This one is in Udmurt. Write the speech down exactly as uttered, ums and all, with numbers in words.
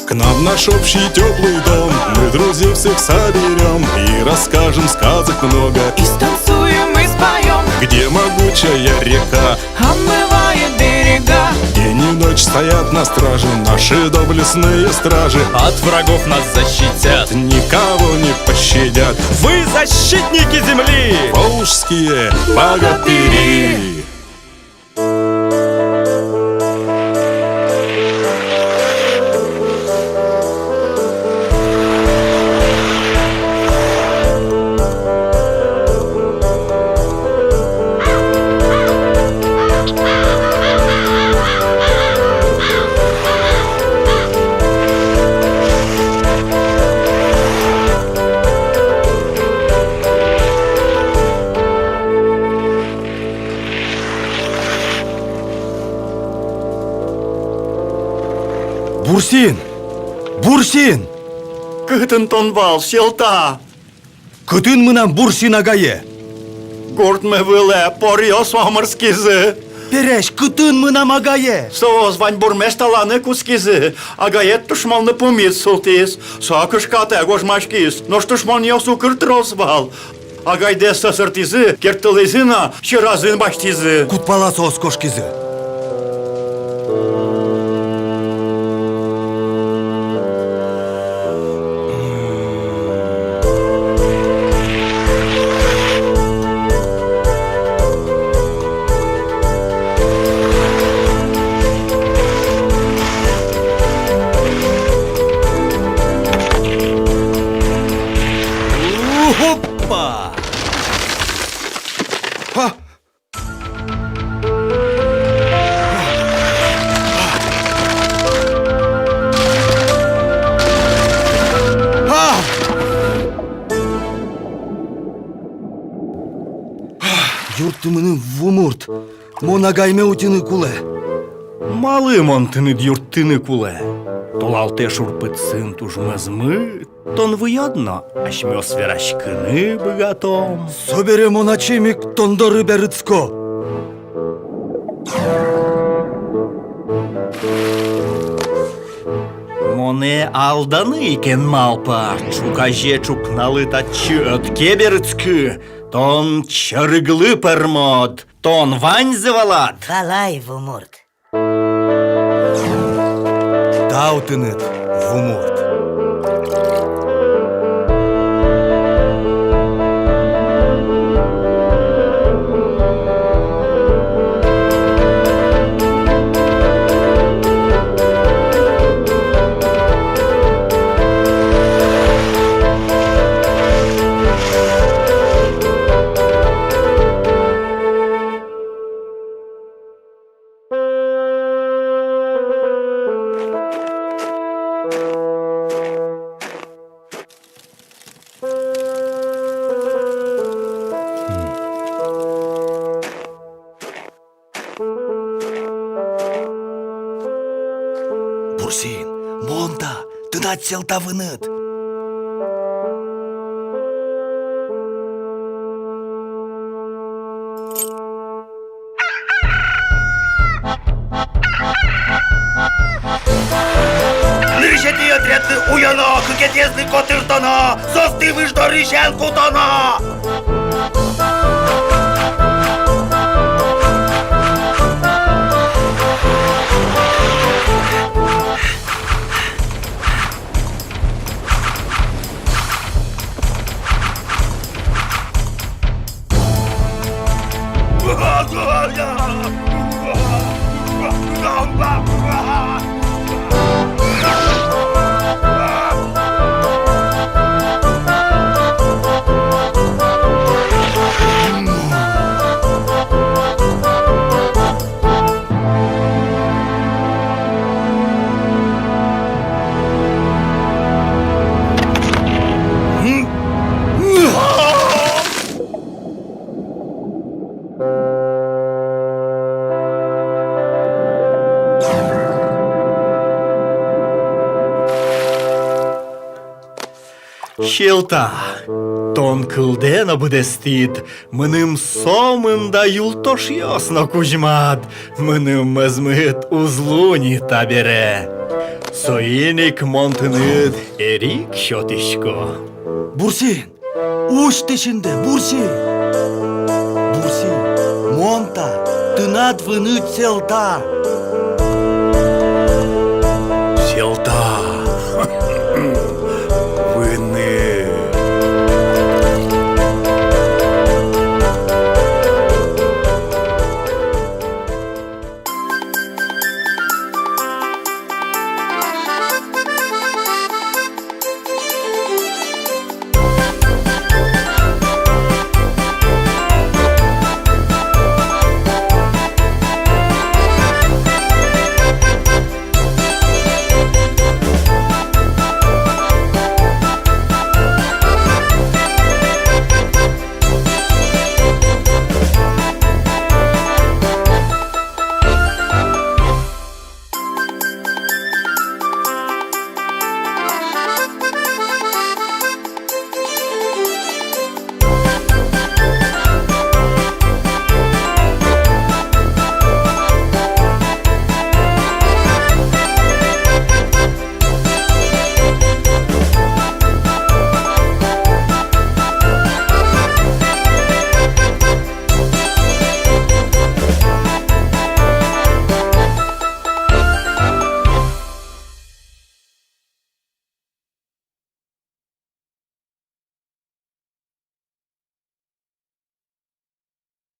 К нам в наш общий тёплый дом мы друзей всех соберём и расскажем сказок много. И станцуем, и споём. Где могучая река омывает берега. День и ночь стоят на страже наши доблестные стражи. От врагов нас защитят, никого не пощадят. Вы защитники земли, волжские богатыри. Бурсин! Бурсин! Кытын тон вал, Сьӧлта? Кытын мынам Бурсин агае? Гуртмы вылэ поръёс омырскизы. Пересь, кытын мынам агае? Соос ваньбурмес таланы кутскизы. Агаед тушмонлы пумит султӥз. Со кышкатэ гожмаськиз. Нош тушмонъёс укыр трос вал. Агайдэс сӧсыртӥзы, керттылӥзы но сьӧразы басьтӥзы. Куд пала соос кошкизы? Опа! Ха! Ха! Юртты мыным, вумурт. Мон агайме утьыны кулэ. Малы мон тыныд юрттыны кулэ? Толалтэ шур пыдсын туж мӧзмыт. Тон выйод но, асьмеос вераськыны быгатом. Собере мон ачим ик тон доры берытско. Монэ алданы ик эн малпа. Ӵуказе ӵукналы татчы ӧд ке берытскы, тон чорыглы пӧрмод. Тон ваньзэ валад. Валай, вумурт. Тау тыныд, вумурт. Бурсин, мон та, тынад Сьӧлта выныд. Нырысетӥ отрядлы уёно, кыкетӥезлы котыртоно, соосты выж дорысен кутоно. Сьӧлта, тон кылдэ но быдэстӥд, мыным сомында юлтошъёс но кузьмад, мыным мӧзмыт уз луы ни табере. Соин ик мон тыныд эрик сётӥсько. Бурсин, усьтӥсь инде, Бурсин! Бурсин, мон та, тынад выны Селта. Селта,